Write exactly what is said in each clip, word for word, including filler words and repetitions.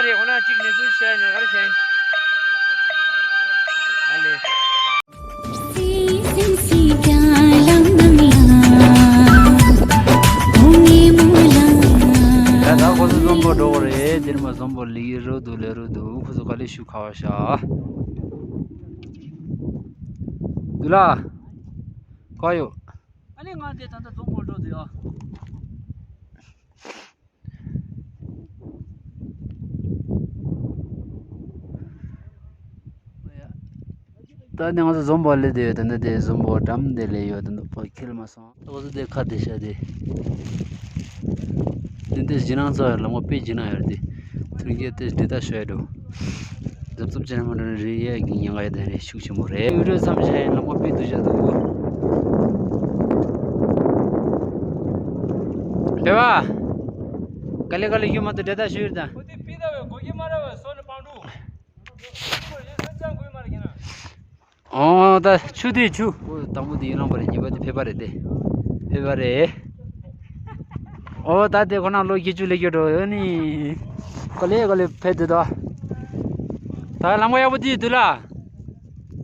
རེད། ཁོ་ན་གཅིག་ནས་ཚུར་བཤད་ནས་གར་བཤད། ཨ་ལེ། ད་ད་ཁོ་ཚོ་འཛོམས་པོ་འགྲོ་གི་རེད། དེར་མ་འཛོམས་པོ་ལི་རུ་འདུག་ལེ་རུ་འདུག་ཁོ་ཚོ་ག་ལེ་ཤུ་ཁ་བ་ཤ། འདུག་ལ། ག་ཡོད། ཨ་ནི་ང་དེ་ད་ལྟ་འཛོམས་པོ་འགྲོ་འདུག་ཡ། ད་ནི་ང་ཚོ་འཛོམས་པ་ལས་དེ་ཡོད། ད་ནི་དེ་འཛོམས་པ་འགྲམ་དེ་ལས་ཡོད། ད་ནི་པ་ཁེལ་མ་སོང་། ད་ང་ཚོ་དེ་ཁ་དེ་ཤ་དེ། དེ་འདི་ཇི་ནང་ཚོ་ལམ་ཁ་དཔེ་ཇི་ན་ཡོད་དེ། ཐུར་གེ་དེ་འདི་ད་ཤོད་འགྲོ། རྫབ་རྫབ་ཅན་མ་འགྲོ་ནི་རི་ཡ་གི་ཉང་ག་ཡ་དེ་རེ་ཤུགས་ཆེན་པོ་རེད། ཡུལ་རེ་མཚམས་བཞག་ཡིན་ལམ་ཁ་དཔེ་དུ་བཞག་འདུག་བོད་པ། ག་ལེ་ག་ལེ་ཡུལ་མ་དུ་འདྲེ་ད་ཤོད་ད། ཨོ་ད་ཆུ་དེ་ཆུ། ཁོ་དང་པོ་དེ་ཡིན་ལང་པ་རེད། གཉིས་པ་དེ་ཕེབས་པ་རེད་དེ། ཕེབས་པ་རེད། ཨོ་ད་དེ་ཁོ་ན་ལོ་བརྒྱད་ཅུ་ལས་སྐྱོ་འགྲོ་ཡོད་ནི། ག་ལེ་ག་ལེ་ཕེབས་དེ་དོ། ད་ལམ་ཁ་ཡག་པོ་དེ་འདུག་ལ།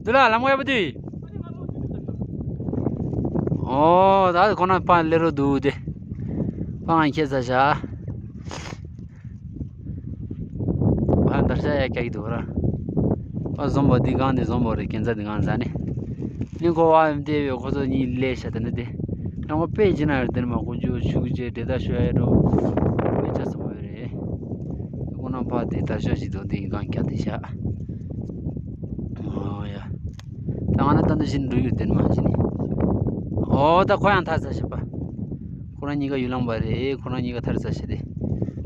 འདུག་ལ་ལམ་ཁ་ཡག་པོ་དེ། ཨོ་ད་ཁོ་ན་པ་ལེ་རོ་འདུག་དེ། པ་ང་ཁྱེད་ཚ་ཤ། ཨ་འདར་ཤ་ཡ་ཀྱག་གི་འདུག་ར། ཨ་འཛོམས་པ་འདི་གང་འདི་འཛོམས་པ་རེད། ཁྱེད་ཚ་འདི་གང་ཟ་ནི། ནི་ཁོ་བ་བདེ་བའི་ཁོ་ཚོ་གཉིས་ལས་ཤ་དེ་ནི་དེ། རང་པ་དཔེ་ཅི་ན་རེད། དེ་ནི་མ་ཁོ་ཇོ་ཤུགས་ཀྱི་འདྲེ་ད་ཤོ་ཡ་རོ། དཔེ་ཆ་ཚང་བ་རེད། ཁོ་ན་ཕ་དེ་འདར་ཤ་ཞིག་འདུག་འདི་གང་ཀྱག་དེ་ཤ། ཨོ་ཡ། ད་ང་ན་ད་འདི་བཞིན་འགྲོ་ཡུལ་དེ་ནི་མ་བཞིན་ནི། ཨོ་ད་ཁོ་ཡང་ཐར་ས་ཤ་པ། ཁོ་རང་གཉིས་ཀ་ཡུལ་ལང་པ་རེད། ཁོ་རང་གཉིས་ཀ་ཐར་ས་ཞིག་རེད།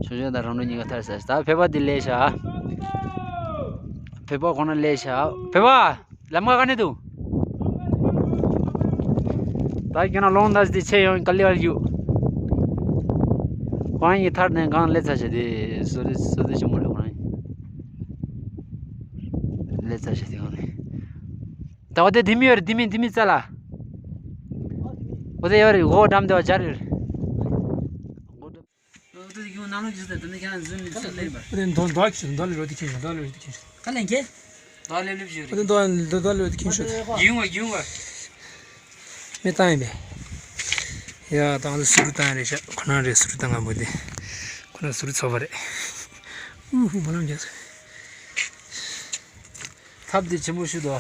ཆོས་ཆོས་དང་རང་རང་གཉིས་ཀ་ཐར་ས་ཞིག་ད་བོད་པ་འདི་ལས་ཤ། བོད་པ་ཁོ་ན་ལས་ཤ། བོད་པ། ལམ་ཁ་ག་ནས་འདུག་ད་ཁྱོད་ན་ལོང་ད་ཞིག་ཆེ་ཡོང་ག་ལེ་བར་རྒྱུ། ཁོ་རང་གཉིས་ཐར་ནས་གང་ལས་ཚ་ཞིག་དེ་སོ་རེ་སོ་རེ་ཞིག་མོ་རེད། ཁོ་རང་ལས་ཚ་ཞིག་དེ་གང་ནས། ད་འོ་དེ་དེ་མི་ཡོད་རེད། དེ་མི་དེ་མི་རྩ་ལ། འོ་དེ་ཡོད་རེད། འོ་འགྲམ་དེ་བ་སྦྱར་ཡོད་རེད། འོ་དེ་ཡོང་ནང་ལོགས་ཀྱི་ཟེར་དེ་ནི་ཁྱེད་རང་འཛུལ་ནས་ཚུར་ལེན་པ། འོ་དེ་མདོ་མདོ་ཁྱེར་འདོ་ལེ་རོ་དེ་ཁྱེར་འདོ་ལེ་རོ་དེ་ཁྱེར། ག་ལེན་ཁྱེར། འདོ་ལེ་ལེབ་ཞུ་རེད། འོ་དེ་འདོ་འདོ་འདོ་ལེ་རོ་དེ་ཁྱེར་ཤོག་དེ། ཡིན་བ་ཡིན་བ། མི་བཏང་ཡིན་པས། ཡ་ད་ང་ཚོ་སུ་རུ་བཏང་རེད་ཤག་ཁོ་ན་རེད་སུ་རུ་བཏང་ང་མོ་དེ། ཁོ་ན་སུ་རུ་ཚོགས་པ་རེད། ཨུ་ཧུ་མ་ལང་རྒྱ་ཚོ། ཐབས་དེ་ཆེན་པོ་ཞུ་དོ།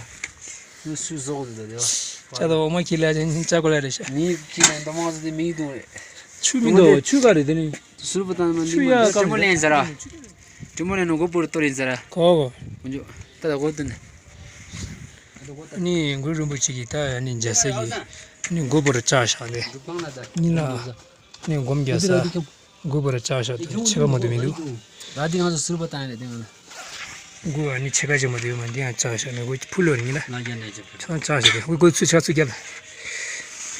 ནུ་སུ་བཟོ་གི་འདུག་དེ་བ། ཅག་ད་འོ་མ་ཁྱི་ལ་ཅན་ཅག་གོ་ལ་རེད་ཤག་མི་ཁྱི་ལ་འདམ་མང་ཚོ་དེ་མི་གི་དུང་རེད། ཆུ་མི་འདུག་ཆུ་ག་རེད་དེ་ནི། སུ་རུ་བཏང་ན་ཆུ་ཡ་ག་དྲི་མོ་ལེན་ཟེར་ར། དྲི་མོ་ལེན་ནོ་སྒོ་བུར་གཏོར་ཡིན་ཟེར་ར། གོ་གོ། ཀུན་འཇུག་ད་ད་གོ་དུ་ནི། ནི་གུ་རུ་རིན་པོ་ཆེ་གི་ད་ནི་འཇའ་ཟེར་གི་ནི་སྒོ་བུར་བཅག་བཞག་དེ། ཉི་ལ། ནི་སྒོམ་རྒྱ་ས། སྒོ་བུར་བཅག་བཞག་དེ་ཕྱེད་ཀ་མ་དུ་མི་འདུག་ད་འདི་ང་ཚོ་སུ་རུ་བཏང་ཡ་རེད་དེ་ང་ལ། སྒོ་ནི་ཕྱེད་ཀ་ཅིག་མ་དུ་ཡོད་མ་འདི་ཡང་བཅག་བཞག་ནི་སྒོ་ཕུ་ལོ་རེད་ཉི་ལ། ཚང་བཅག་བཞག་དེ་སྒོ་ཚུ་ཆ་ཚུ་རྒྱབ་ལ།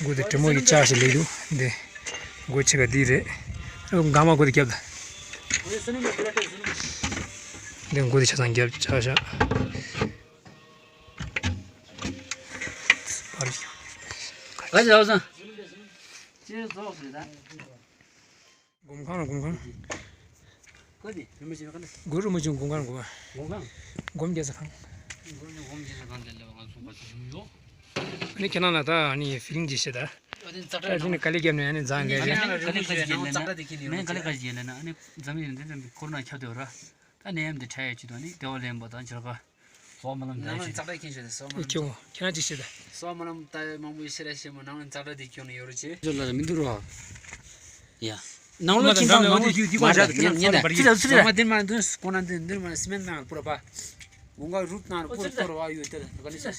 སྒོ་དེ་དྲི་མོ་གི་བཅག་བཞག་ལེགས་འདུག་འདི། སྒོ་ཕྱེད་ཀ་འདི་རེད། འགག་མ་སྒོ་དེ་རྒྱབ་ལ། འདི་སྒོ་དེ་ཆ་ཚང་རྒྱབ་བཅག་བཞག་ག་ཅི་ཧ་སང་། ཅི་རྫོགས་ཟེར་ད། སྒོམ་ཁང་ལ་སྒོམ་ཁང་། ཀོ་དེ་རིན་པོ་ཆེ་ག་ལ། གུ་རུ་རིན་པོ་ཆེ་སྒོམ་ཁང་ལ་སྒོམ་ཁང་། སྒོམ་ཁང་། སྒོམ་རྒྱ་ས་ཁང་། སྒོམ་རྒྱ་ས་ཁང་དེ་ལ་ང་ཚོ་བར་དུ་བྱུང་ཡོད། ཨ་ནི་ཁྱེད་རང་ལ་ད་ཨ་ནི་ཕི་ལིང་ཅིག་བཤད་ད། ཨ་ནི་ཙག་སྒྲ་ཨ་ནི་ག་ལེ་རྒྱབ་ནས་ཨ་ནི་འཛང་ལས་རེད། ཨ་ནི་ག་ལེ་ག་ཅི་ཡིན་ལབ་ན་ཨ་ནི་འཛམ་གླིང་འདི་འཛམ་གླིང་ཁོ་རོ་ན་ཁྱབ་བསྡད་ཡོད་ར། ད་ནད་ཡམས་འདི་འཕྲད་ཡོད་ཅིག་དང་ནི་བདེ་བ་ལེན་པ་དང་བྱེད་པ། སོག་མ་ལམ་ནང་ལ་ཙག་སྒྲ་ཁྱེར་ཤོད་དེ་སོག་མ་ལམ། ཁྱོད་ཁྱེད་རང་ཅིག་བཤད་དེ། སོག་མ་ལམ་ད་མང་པོ་ཤེས་ར་ཤེས་མོ་ནང་ལ་ཙག་སྒྲ་དེ་ཁྱོད་ནི་ཡོད་རེད་ཅེ། ཇོ་ལ་མི་འདུག་རོ། ཡ། ནང་ལོ་ཁྱིམ་ཚང་ནང་ལོ་ཁྱིམ་ཚང་མ་རེད་ཉན་ཉན་དེ། ཚིག་ཚིག་ཚིག་མ་དེ་མ་འདུག་ཀོ་ན་འདི་འདི་མ་སི་མེན་ནང་པུ་ར་པ། འོང་ག་རུབ་ནང་པུ་ར་ཏོ་ར་བ་ཡོད་དེ་ག་ལེ་ཤ།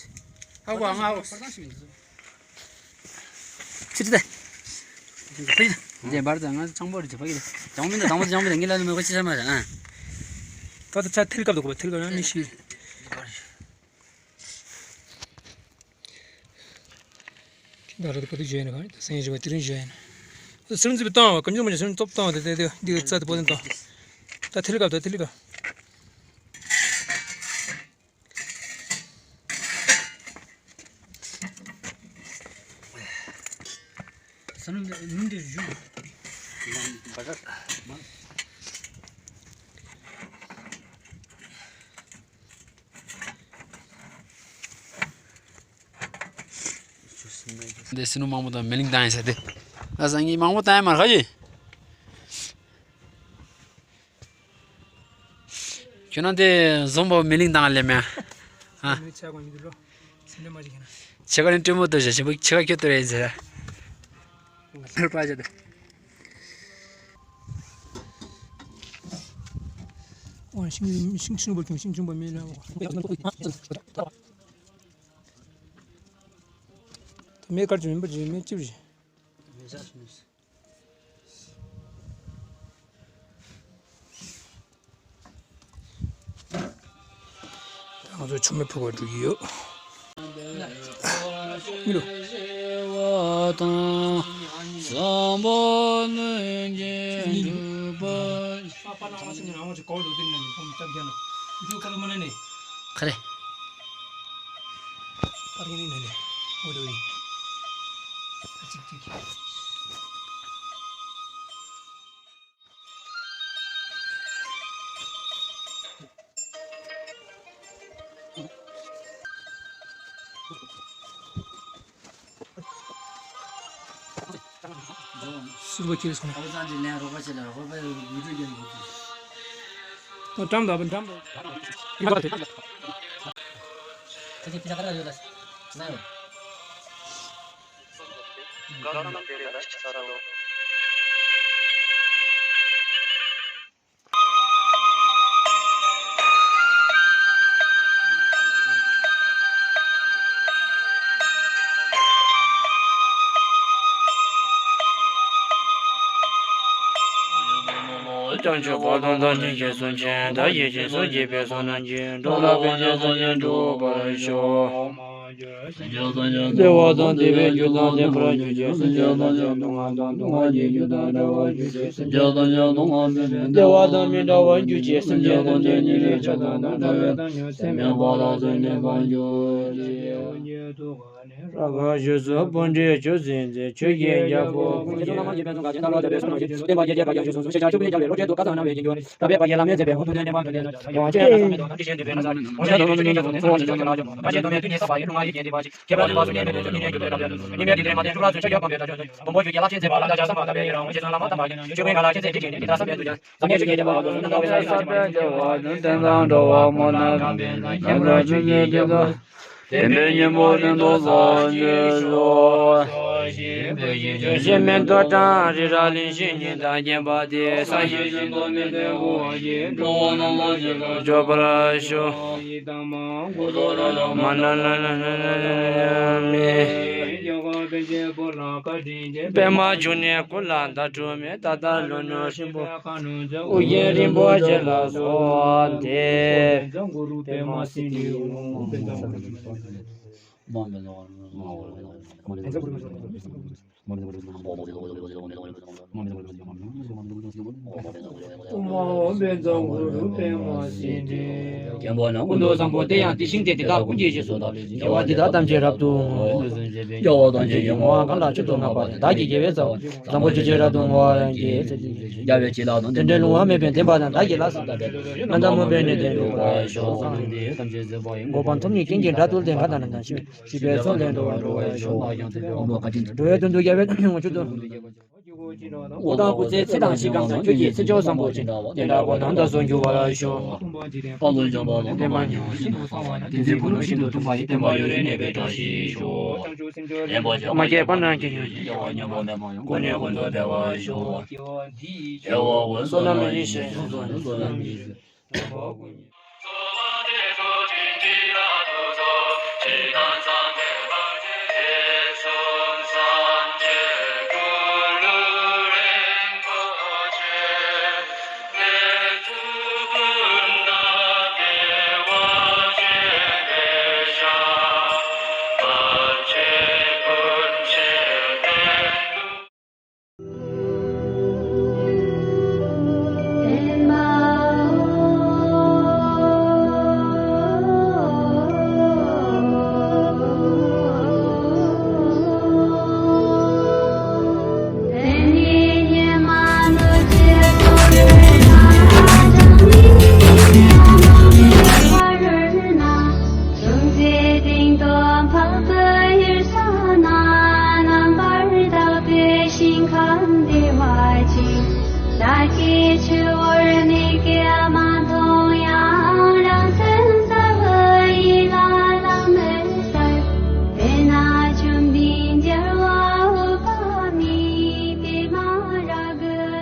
ཧ་གོ་ང་ཧ་གོ། ཚིག་ཚིག་དེ། འདི་བར་དུ་ང་གཙང་པོ་རེད་ཅེ་ཕ་གི་དང་མི་འདུག་དང་པོ་དང་པོ་དང་ངེད་ལ་ནི་མི་གོ་ཅི་ས་མ་རེད་ཨ། ད་ད་ཚ་ཐིལ་སྐབས་དུ་གོ་ཐིལ་སྐབས་ན་མི་ཤི། ད་རེད་ག་དུས་བྱས་ན་གང་ད་སེང་ཞིག་པ་དེ་རིང་བྱས་ན། ད་སེམས་ཚིག་པའི་བཏང་བ་གམ་ཆུང་མ་ཆུང་སེམས་སྟོབས་བཏང་བ་དེ་དེ་དེ་འདི་རྩ་དེ་པོ་དེ་བཏང་། ད་ཐིལ་སྐབས་ད་ཐིལ་སྐབས། ས་ནུ་ནུ་འདི་བཞུ། བ་ད་མ། འདི་སེམས་ནུས་མང་པོ་དང་མེ་གླིང་བཏང་ཡིན་ས་དེ། ཨ་སང་ངས་མང་པོ་བཏང་ཡ་མ་རེད་ཁ་ཅིག་ཁྱོད་རང་དེ་འཛོམས་པ་མེ་གླིང་བཏང་ལེ་མེ། ཨ། མི་ཆ་གང་ཡིན་འདུག་ལོ། སེམས་ནུས་མ་ཅིག་ཡིན་ན། ཆེ་ག་ནས་སྤྲོད་མོ་ཏོ་བཞག་ཆེན་པོ་ཆེ་ག་ཁྱོད་ཏོ་རེད་ཟེར། ལྷར་པ་བྱ་དེ། ཨོ་ཤིང་ཤིང་ཤིང་པོ་ཁྱུང་ཤིང་ཆུང་པོ་མེད་ལ། ད་མེད་ཀར་གྱི་མིན་པ་ཅིག་མེད་ཅིག་རེད། ང་ཚོ་ཆུ་མིག་ཕུག་པར་འགྲོ་གི་ཡོད། མི་རུ། ག་རེ། སུར་པ་ཁྱེར་སོང་། ཨོ་ཙང་འདི་ལན་རོགས་པ་བྱེད་ལ་རོགས་པ་བི་ཌིའོ་རྒྱག་ཡོད་དེ། ད་འགྲམ་ད་འགྲམ་ད། ཁ་ཅིག་ཕི་ཤ་ཁ་ར་ཡོད་ལ། ན་ཡོད། བྱང་ཆུབ་བར་དུ་བདག་ཉིད་ཀྱིས་སུ་མཁྱེན། བདག་གིས་ཀྱང་སུ་མཁྱེན་པའི་ཕྱིར་ན་མཁྱེན། འགྲོ་ལ་ཕན་ཕྱིར་སེམས་ཅན་སྒྲོལ་བར་ཤོག། བདེ་བ་དང་བདེ་བའི་རྒྱུ་དང་ལྡན་པར་གྱུར་ཅིག་སེམས་ཅན་ཐམས་ཅད་སྡུག་བསྔལ་དང་སྡུག་བསྔལ་གྱི་རྒྱུ་དང་བྲལ་བར་གྱུར་ཅིག་སེམས་ཅན་ཐམས་ཅད་སྡུག་བསྔལ་མེད་པའི་བདེ་བ་དང་མི་འབྲལ་བར་གྱུར་ཅིག་སེམས་ཅན་ཐམས་ཅད་ཉེ་རིང་ཆགས་སྡང་དང་བྲལ་བའི་བཏང་སྙོམས་ཚད་མེད་པ་ལ་སོགས་མེད་པར་གྱུར་ཅིག་ར་ག་ཞུ་སོ་བོན་འདྲེ་ཆུ་སྲིན་ཚེ་ཆོས་ཀྱི་རྒྱལ་པོ་ཀུན་གྱི། དེ་འདྲའི་སྙིང་པོ་དེ་ཚོ་བཟང་ཞིང་བདེ་ཞིང་ཆོས་ཤིང་མེ་ཏོག་བཀྲ་རི་ར་གླིང་བཞི་ཉིད་དང་མཉམ་པ་དེ་སངས་རྒྱས་ཀྱི་མདོ་མི་ཟད་འོག་གི་འགྲོ་བ་རྣམས་ལ་སྤྱད་པར་ཤོག། མ་ན་ན་ན་ན་ན་ན་མི། པདྨ་འབྱུང་གནས་ཀུན་ལ་བདག་སྒྲོལ་མའི་ད་ལྟ་ལྷོ་ནུབ་ཧྲིལ་པོ། ཨོ་རྒྱན་རིན་པོ་ཆེ་ལ་སོགས་ཏེ། པདྨ་སིདྡྷི་ཧཱུྃ། ཨོཾ་ཨཱཿཧཱུྃ་བཛྲ་གུ་རུ་པདྨ་སིདྡྷི། མཁྱེན་པ་ནི་ཀུན་ཏུ་བཟང་པོ་དེ་ཡང་དེ་བཞིན་ཏེ། དེ་དག་ཀུན་གྱི་རྗེས་སུ་བདག་སློབ་ཅིང་། དགེ་བ་འདི་དག་ཐམས་ཅད་རབ་ཏུ་བསྔོ། རྒྱལ་བ་དང་བྱེད་ཀྱི་བསྔོ་བ་གང་ལ་མཆོག་ཏུ་བསྔགས་པ་དེ། བདག་གི་དགེ་བའི་རྩ་བ། བཟང་པོ་ཇི་བཞིན་རབ་ཏུ་བསྔོ་བར་བགྱི། རྒྱལ་བའི་བྱིན་རླབས་དང་། དེ་འདྲའི་ལུང་བ་མེད་པའི་བདེན་པ་དང་། བདག་གིས་ལ་སོགས་པ་ལ། ཨ་ནནྡ་མུ་པའི་ནི་དེ་འགྲུབ་པར་ཤོག། གསང་བའི་དེ་ཐམས་ཅད་གཟིགས་པ་ཡི། གོ་འཕང་ཐོབ་ནས་ཀུན་གྱི་དགྲ་བཏུལ་ཏེ། འགག་དང་ནད་དང་ཞི་བའི། ཞི་བའི་མཚོ་ལས་འགྲོ་བ་སྒྲོལ་བར་ཤོག། འགྲོ་བའི་དོན་དུ་རྒྱལ་བའི་དངོས་མཆོག་ཏུ། དགུ་དང་དགུ་བརྩེགས་ཚེས་དང་བཞི་གང་ཚང་ཁྱོད་ཀྱི་ཚེས་མཆོག་བཟང་པོ་ཅན། དེ་འདྲ་བ་དང་བདག་སོགས་འགྱུར་བར་ཤོག། བདེན་པ་ཉམས་པ་ལ་བདེན་པ་ཉམས་པ་ཤིན་ཏུ་གསང་བ་ན། བདེན་ཚིག་ཕུ་ནུ་ཤིན་ཏུ་ཐུང་བ་ཡི། བདེན་པ་ཡུན་རིང་གནས་པའི་བཀྲ་ཤིས་ཤོག། མ་སྐྱེས་པ་རྣམས་སྐྱེ་གྱུར་ཅིག། སྐྱེ་བ་ཉམས་པ་མེད་པ་ཡང་། ཀུན་ནས་ཀུན་ཏུ་བདེ་བར་ཤོག། སྐྱེ་བ་འདི་ཡི་ཕྱིར། བསོད་ནམས་ཡེ་ཤེས་ཡོངས་སུ་རྫོགས། བསོད་ནམས་ཀྱི་ཚེ། ཁམས་བདེ་བ་ཅན། ན་སྐྱེ་ཆུ་བོར་གནས་ཀྱི་མ་